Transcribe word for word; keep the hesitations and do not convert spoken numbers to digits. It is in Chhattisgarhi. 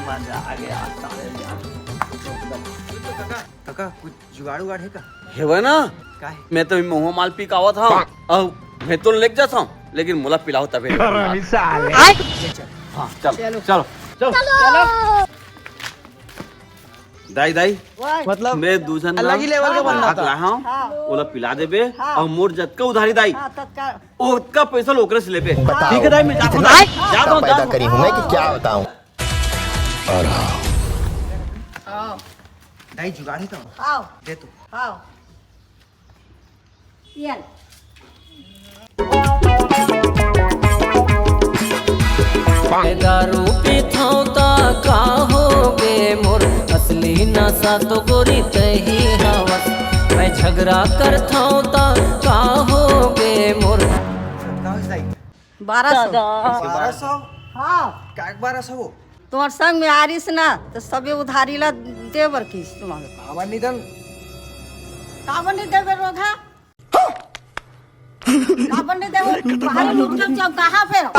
मजा आ गया, साले यार। काका, कुछ जुगाड़ उगाड़ हे का? हेवय ना? का हे? मैं तो महुआ माल पी के आवत हंव, अउ मैं तो लेके जात हंव, लेकिन मोला पिलाओ तभे। ले चल। हाँ, चल, चलो। चलो, चलो। दाई, दाई, मतलब मैं दू झन अलग ही level के बंदा हाथ था। ला हंव, हाँ। ओला पिला देबे, हाँ। अउ मोर जतका उधारी दाई, हाँ, ततका। ओतका पैसा ओकरे से लेबे। बताओ, ठीक हे दाई, मैं जात हंव, कितना जात हंव, पैदा जात हंव। करी हूँ मैं कि क्या बताऊं। दाई जुगाड़ हे तो? हाव। दे तू। हाव। ये ले। दारू पीथौं त का होगे मोर, असली नशा तो गोरी तही हवस। मैं झगड़ा करथौं त का होगे मोर। का होइस दाई? बारह सौ। बारह सौ? हाँ। काय के बारह सौ? तुम्हार संग में आ रहीस ना, तो सबे उधारी ला दे बर किस तुम्हारे। काबर नहीं दन? काबर नहीं देबे रोगहा? काबर नहीं देबे? बाहर लुट के जाओ, कहाँ पे हो?